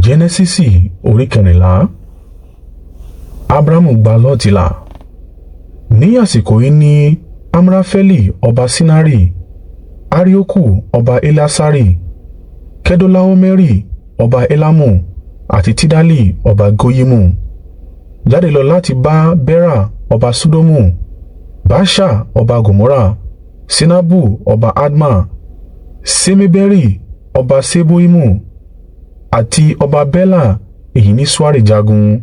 Jẹ́nẹ́sísì orí 14. Abrahamu gba Lọ́ọ̀tì là. Ní àsìkò yìí ni Amrafeli ọba Ṣinari, Arioku ọba Elasari, Kedorlaomeri ọba Elamu àti Tidali ọba Goyimu jáde lọ láti bá Bera ọba Sodomu, Birsha ọba Gomorra, Ṣinabu ọba Adma, Ṣemeberi ọba Ṣeboimu àti ọba Bela èyí ní Soari jagun.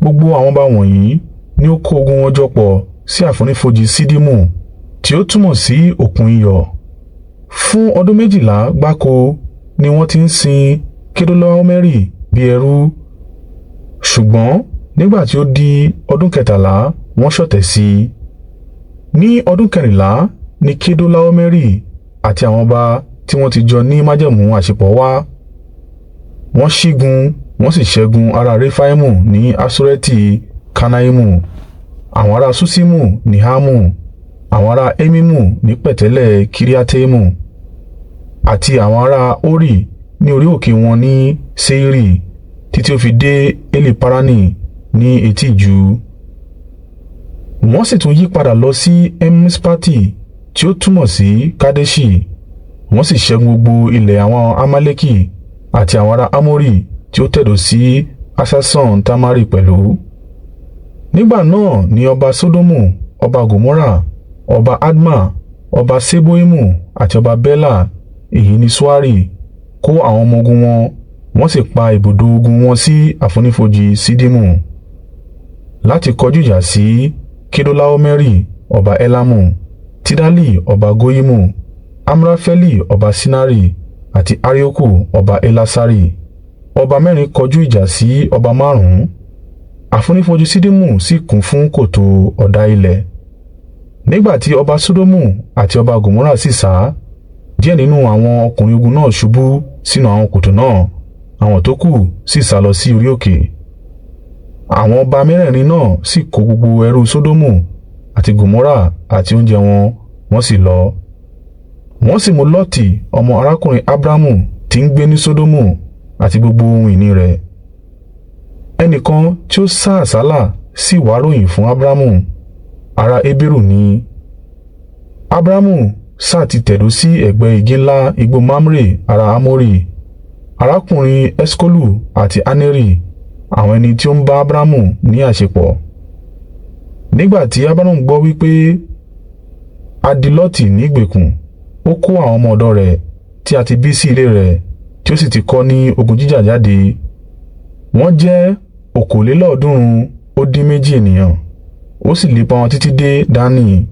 Gbogbo àwọn ọba wọ̀nyí ni ó kó ogun wọn jọ pọ̀ sí àfonífojì Ṣiddimu, tí ó túmọ̀ sí Òkun iyọ̀. Fún ọdún 12 gbáko ni wọ́n ti ń sin Kedorlaomeri bí ẹrú. Ṣùgbọ́n nígbà tí ó di ọdún 13 wọ́n ṣọ̀tẹ̀ sí i. Ní ọdún 14 ni Kedorlaomeri àti àwọn ọba tí wọ́n ti jọ ní májẹ̀mú àṣepọ̀ wá. Wọ́n ṣígun wọ́n sì ṣẹ́gun ará Refaimu ní Haṣeroti Karnaimu, àwọn ará Ṣuṣimu ní Hamu, àwọn ará Emimu ní pẹ̀tẹ́lẹ̀ Kiriataimu, àti àwọn ará Hori ní orí òkè wọn ní Seiri, títí ó fi dé Eli-Parani ní etí ijù. Wọ́n sì tún yípadà lọ sí En-Miṣpati tí ó túmọ̀ sí Kadeṣi, wọ́n sì ṣẹ́gun gbogbo ilẹ̀ àwọn Amaleki àti àwọn ará Amori tí ó tẹ̀dó sí Haṣaṣon Tamari pẹ̀lú. Nígbà náà ni ọba Sodomu, ọba Gomorra, ọba Adma, ọba Ṣeboimu àti ọba Bela, èyí ni Soari, kó àwọn ọmọ ogun wọn, wọ́n sì pa ibùdó ogun wọn sí àfonífojì Ṣiddimu, láti kọjú ìjà sí Kedorlaomeri ọba Elamu, Tidali ọba Goyimu, Amrafeli ọba Ṣinari àti Arioku ọba Elasari. Ọba mẹ́rin kọjú ìjà sí ọba márùn-ún. Àfonífojì Ṣiddimu sì kún fún kòtò ọ̀dà ilẹ̀. Nígbà tí ọba Sodomu àti ọba Gomorra sì sá, díẹ̀ nínú àwọn ọkùnrin ogun náà ṣubú sínú àwọn kòtò náà, àwọn tókù sì sálọ sí orí òkè. Àwọn ọba mẹ́rẹ̀ẹ̀rin náà sì kó gbogbo ẹrú Sodomu àti Gomorra àti oúnjẹ wọn, wọ́n sì lọ. Wọ́n sì mú Lọti ọmọ arákùnrin Abramu tí ń gbé ní Sodomu àti gbogbo ohun ìní rẹ̀. Ẹnìkan tí ó sá àsálà sì wá ròyìn fún Abramu, ará Heberu ni. Abramu sá ti tẹ̀dó sí ẹ̀gbẹ́ igi ńlá igbó Mamre ará Amori, arákùnrin Eṣkolu àti Aneri, àwọn ẹni tí ó ń bá Abramu ní àṣepọ̀. Nígbà tí Abramu gbọ́ wí pé a di Lọti ní ìgbèkùn, ó kó àwọn ọmọ ọ̀dọ̀ rẹ̀ tí a ti bí sí ilé rẹ̀ tí ó sì ti kọ́ ní ogun jíjà jáde. Wọ́n jẹ́ 322 ènìyàn. Ó sì lépa wọn títí dé Dani.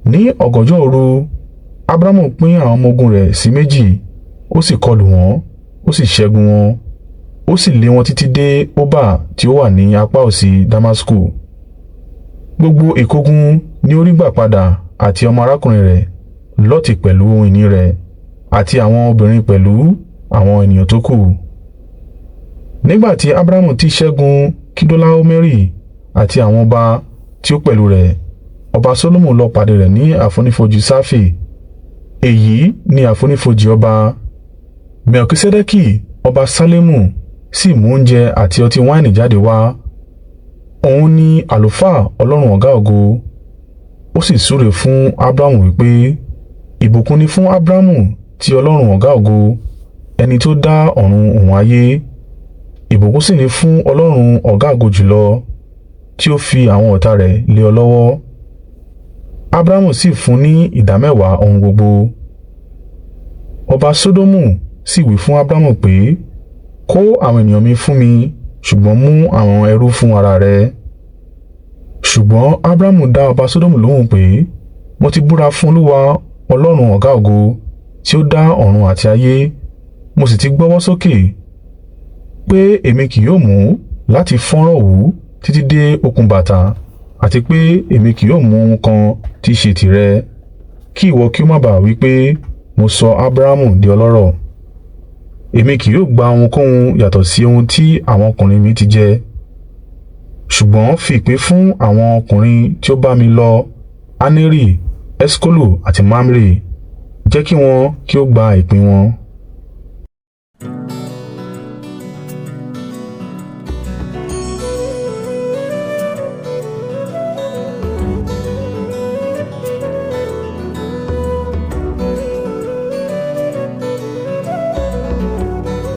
Ní ọ̀gànjọ́ òru, Abramu pín àwọn ọmọ ogun rẹ̀ sí méjì, ó sì kọlù wọ́n, ó sì ṣẹ́gun wọn, ó sì lé wọn títí dé Hoba tí ó wà ní apá òsì Damasku. Gbogbo ìkógun ni ó rí gbà padà àti ọmọ arákùnrin rẹ̀ Lọti pẹ̀lú ohun ìní rẹ̀, àti àwọn obìnrin pẹ̀lú àwọn ènìyàn tókù. Nígbà tí Abramu ti ṣẹ́gun Kedorlaomeri àti àwọn ọba tí ó pẹ̀lú rẹ̀, ọba Sodomu lọ pàdé rẹ̀ ní àfonífojì Ṣafe, èyí ni àfonífojì ọba. Melkisedeki ọba Salemu sì mú oúnjẹ àti ọtí wáìnì jáde wá. Òun ni àlùfáà Ọlọ́run Ọ̀gá-ògo. Ó sì súre fún Abramu wí pé, ìbùkún ni fún Abramu ti Ọlọ́run Ọ̀gá-ògo, ẹni tí ó dá ọ̀run òun ayé. Ìbùkún sì ni fún Ọlọ́run Ọ̀gá-ògo jùlọ, tí ó fi àwọn ọ̀tá rẹ̀ lé ọ lọ́wọ́. Abrahamu sì fún ní ìdámẹ́wàá ohun gbogbo. Ọba Sodomu sì wí fún Abrahamu pé, kó àwọn ènìyàn mi fún mi, ṣùgbọ́n mú àwọn ẹrú fún ara rẹ. Ṣùgbọ́n Abrahamu dá ọba Sodomu lóhùn pé, mo ti búra fún Olúwa Ọlọ́run Ọ̀gá-ògo, tí ó dá ọ̀run àti ayé, mo sì ti gbọ́wọ́ sókè, pé èmi kì yóò mú láti fọ́nrán òwú títí dé okùn bàtà, àti pé èmi kì yóò mú ohun kan tí í ṣe tìrẹ, kí ìwọ kí ó má ba à wí pé, mo sọ Abrahamu di ọlọ́rọ̀. Èmi kì yóò gba ohunkóhun yàtọ̀ sí ohun tí àwọn ọkùnrin mi ti jẹ. Ṣùgbọ́n fi ìpín fún àwọn ọkùnrin tí ó bá mi lọ Aneri, Eṣkolu àti Mamre, jẹ́ kí wọn kí ó gba ìpín wọn.